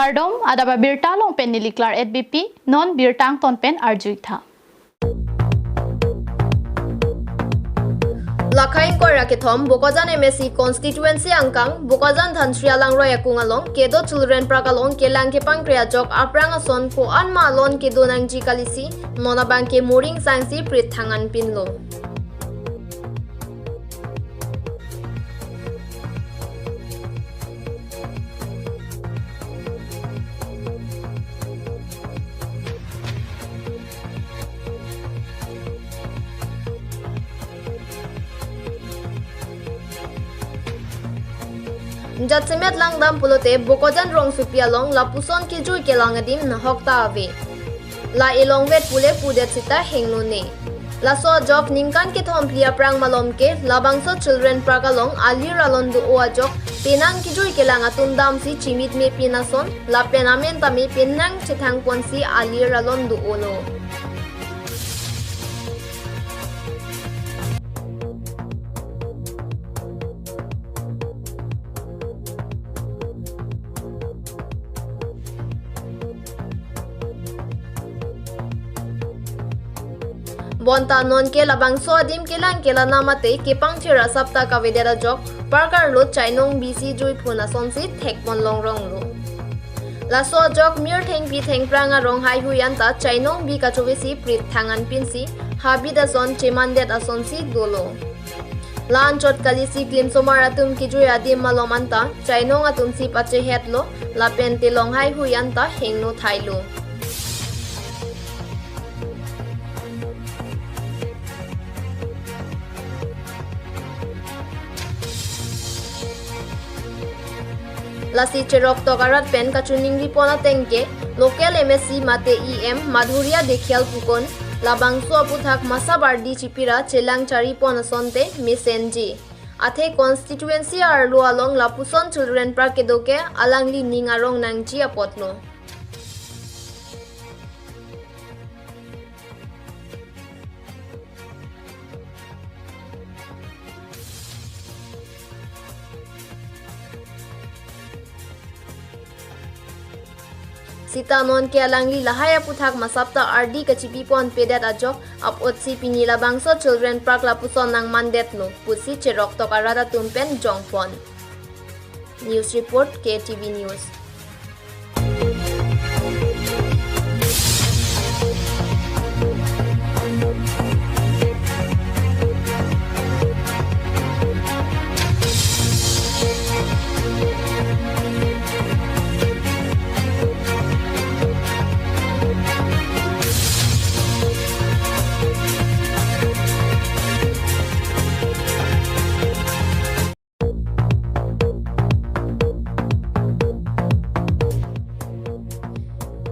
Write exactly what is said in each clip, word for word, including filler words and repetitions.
Kardom, adap abirta along pen neli Claret Beypi, non birta angton pen arjuitha. Lakhai ingkoi ra kethom Bokajan M A C constituency angkang Bokajan Dhansiri alangroi akung along kedo Children Park along kelang kepangkre ajok aphrang ason ko-an ma alon kedo nangji kalisi non abangke moring sangsi prit thangan pinlo. Jasemet langdam pulote Bokajan rongsopi along lapuson kejui kelang adim nahok ta ave. La elongvet pule pudet sita henglone. Laso ajok ningkan kethom phli aphrang malom ke labangso Children Park along alir alon do-o ajok penang kejui kelang atum damsi chimit me pin ason lapen amen tame penang chethang ponsi alir alon do-o lo. Bonta nonke labangso adim kelang kelang mate kepangthir asap ta kavedet ajok park arlo chainong bisi jui phun asonsi thekpon longrong lo. Laso ajok mir thengpi thengphrang arong haihui anta chainong bi kachovesi prit thangan pinsi habit ason chemandet asonsi dolo. La anchot kalisi klimsomar atum kejui adim malom anta chainong atumsi pachehetlo lapen telong haihui anta hengno thailo. Lasi cheroktok arat pen kachiningri pon ateng ke local M A C mate E M Madhurya Dhekial pukon labangso aputhak masap ardi chipira chelang chari pon asonte mesenji. Athe constituency arlo along lapuson Children Park kedo ke alangli ning arong nangji apotlo. Sita nonke alangli lahai aputhak masap ta ardi kachipi pon pedet ajok apotsi pini labangso Children Park lapuson nangmandetlo pusi cheroktok arat atum pen jongpon. News report, K T V News.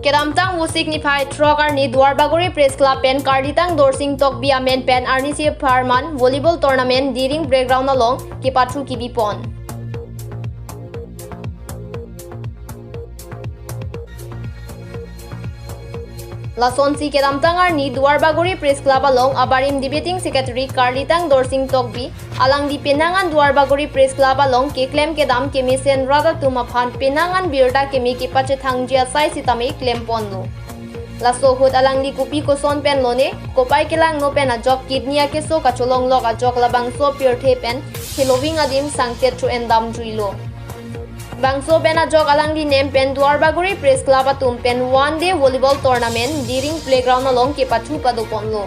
Kedamtang Vosik niphai throk arni Duarbagori Press Club pen Karlitang Dorsing Tokbi amen pen arnisi apharman volleyball tournament Diring Playground along kepathu kebipon. Lasonsi kedamtang arni Duarbagori Press Club along abarim Debating Secretary Karlitang Dorsing Tokbi alangli penang an Duarbagori Press Club along keklem kedam kemesen rat atum aphan penang an birta keme kepachethangji asai sitame klemponlo. Laso ahut alangli kopi koson pen lone, kopai kelangno pen ajok kidney akeso kacholonglok ajok labangso pirthe pen heloving adim sangtet cho-en damjuilo. Bangso pen ajok alangli nem pen Duarbagori Press Club atum pen one day volleyball tournament Diring Playground along kepathu padoponlo.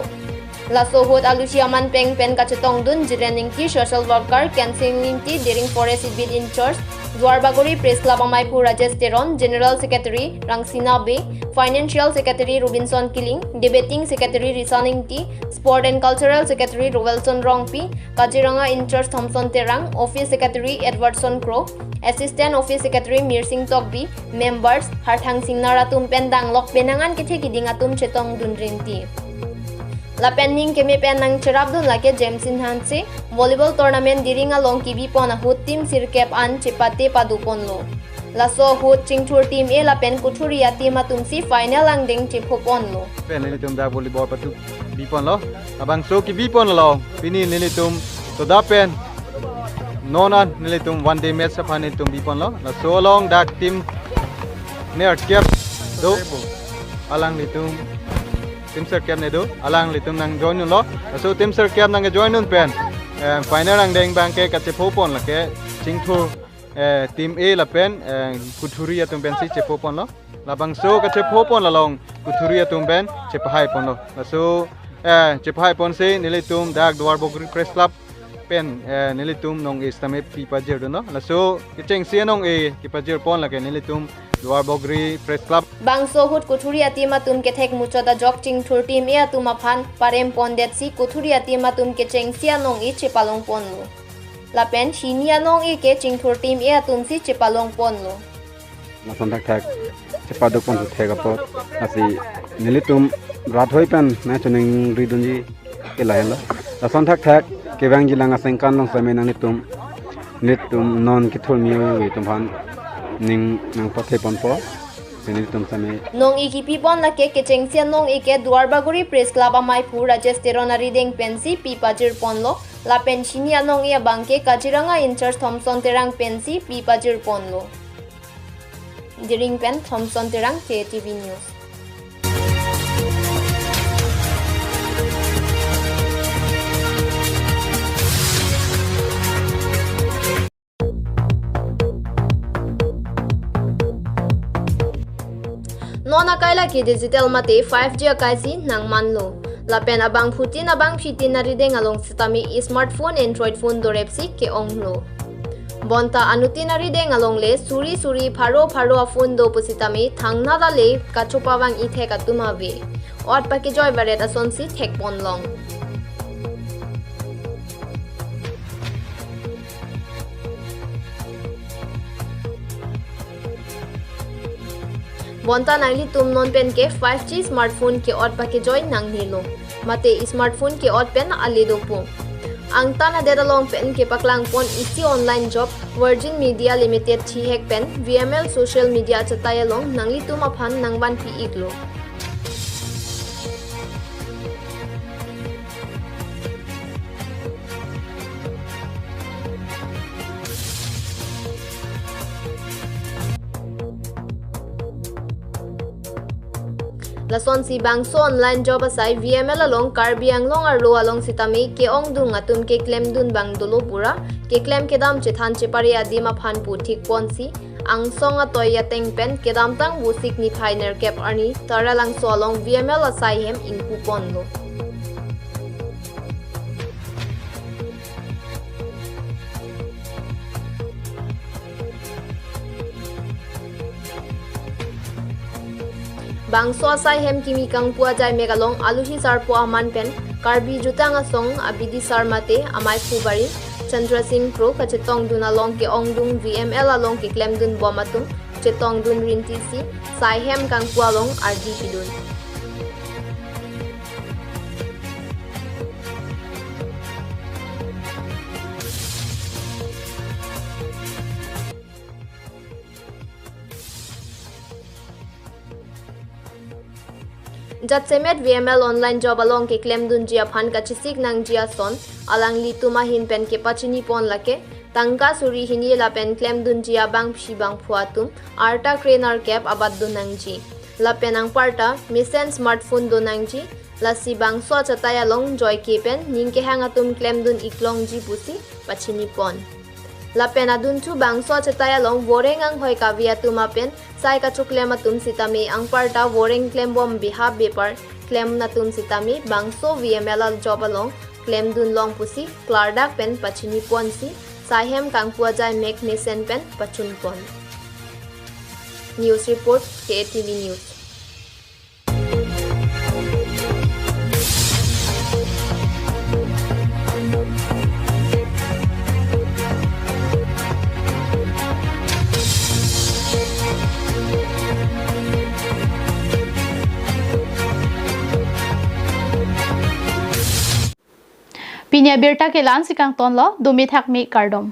Laso ahut alusi aman peng pen kachetongdun Jiren Ingti, social worker Kensing Ingti, Diring Forest Beat in charge, Duarbagori Press Club amaiphu Rajesh Teron, General Secretary Rangsina Bey, Financial Secretary Robinson Killing, Debating Secretary Risan Ingti, Sport and Cultural Secretary Roelson Rongpi, Kaziranga in charge Thompson Terang, Office Secretary Edwardson Kro, Assistant Office Secretary Mirsing Tokbi, members Harthang Singnar atum pen danglok penang an kethe kiding atum chetongdun rinti. Lapen ning keme pen nangcherapdun lake Jameson Hanse, volleyball tournament Diring along kebipon ahut team sirkep an chepate padoponlo. Laso ahut Chingthur team A lapen Kuthuri a-team atumsi final angdeng chephoponlo. Pen nelitum dak volleyball pathu biponlo. Labangso kebipon along pini nelitum soda pen non an nelitum one day match aphan nelitum biponlo. Laso along dak team Nerkep do, alanglitum team sirkep ne do, alanglitum nang join lo. Laso team sirkep nang join un pen, eh, final angdeng abang ke kachepho pon lake Chingthur, eh, team A lapen, eh, Kuthuri atum pensi chepho ponlo. Labangso kachepho pon along Kuthuri atum pen chepahai ponlo. Laso, eh, chepahai ponsi nelitum dak Duarbagori Press Club pen, eh, nelitum nong-e sitame pi pajir dunlo. Laso kechengsi anong-e kepajir pon lake nelitum Duarbagori Press Club. Bangso ahut Kuthuri a-team atum kethek muchot ajok Chingthur team A atum aphan parem pondetsi Kuthuri a-team atum kechengsi anong-e chepalong ponlo. Lapen hini anong-e ke Chingthur team A atumsi chepalong ponlo. Lason thakthak chepaduk pon thek apot, lasi nelitum rat hoi pen na choningri dunji ke lahenlo. Lason thakthak kevangji lang asengkan along sitame nanglitum, nelitum non kethur miu atum aphan ning nang pathe ponpo. Nelitum sitame. Nong-e kipi pon lake kechengsi anong-e ke Duarbagori Press Club amaiphu Rajesh Teron arideng pensi pi pajir ponlo. Lapen hini anong-e abang ke Kaziranga in-charge Thomson Terang pensi pi pajir ponlo. Diring pen Thomson Terang, K A T V News. Non akai lake digital mate five G akai si nangmanlo. Lapen abangphutin abangphitin arideng along sitame smartphone, Android phone dorepsi ke-onglo. Bonta anuttin arideng along le suri suri pharo pharo a-phone do pusitame thangnat ale kachopavang ithek atum ave. Ot pakejoi varet asonsi thek ponlong. Bonta nanglitum non pen ke five G smartphone ke-ot pakejoi nangnelo. Mate smartphone ke-ot pen ale dopo. Angtan adet along pen kepaklang pon isi online job Virgin Media Limited thihek pen V M L social media achatai along nanglitum aphan nangvanpi iklo. Lasonsi bangso online job asai V M L along Karbi Anglong arlo along sitame ke-ongdung atum keklemdun abang dolo pura, keklem kedam chethan chepare adim aphan pu thik ponsi, angsong atoi ateng pen kedamtang Vosik niphai nerkep arni Taralangso along V M L asai hem ingpu ponlo. Bangso asai hem kimi kangpu ajai mek along aluhi sarpo aman pen Karbi Jutang Asong abidi sar mate amei phu barim Chandra Singh Kro kachetongdun along ke-ongdung V M L along keklemdun bom atum chetongdun rintisi sai hem kangpu along ardi pidun. Jasemet V M L online job along keklemdunji aphan kachesik nangji ason alanglitum ahin pen kepachini pon lake tangka suri hini lapen klemdunji abangphi bangphu atum arta kre nerkep abatdun nangji. Lapen anparta mesen smartphone do nangji, lasi bangso achatai along joike pen ning kehang atum klemdun iklongji pusi pachini pon. Lapen adunthu bangso achatai along voreng anghoi kave atum apen sai kachoklem atum sitame anparta voreng klembom beha bepar klem atum sitame bangso V M L job along klemdun long pusi klardak pen pachini ponsi sai hem kangpu ajai mek mesen pen pachun pon. News report, K A T V News. Pini abirta ke la-ansi kangtonlo, dumi thakmi kardom.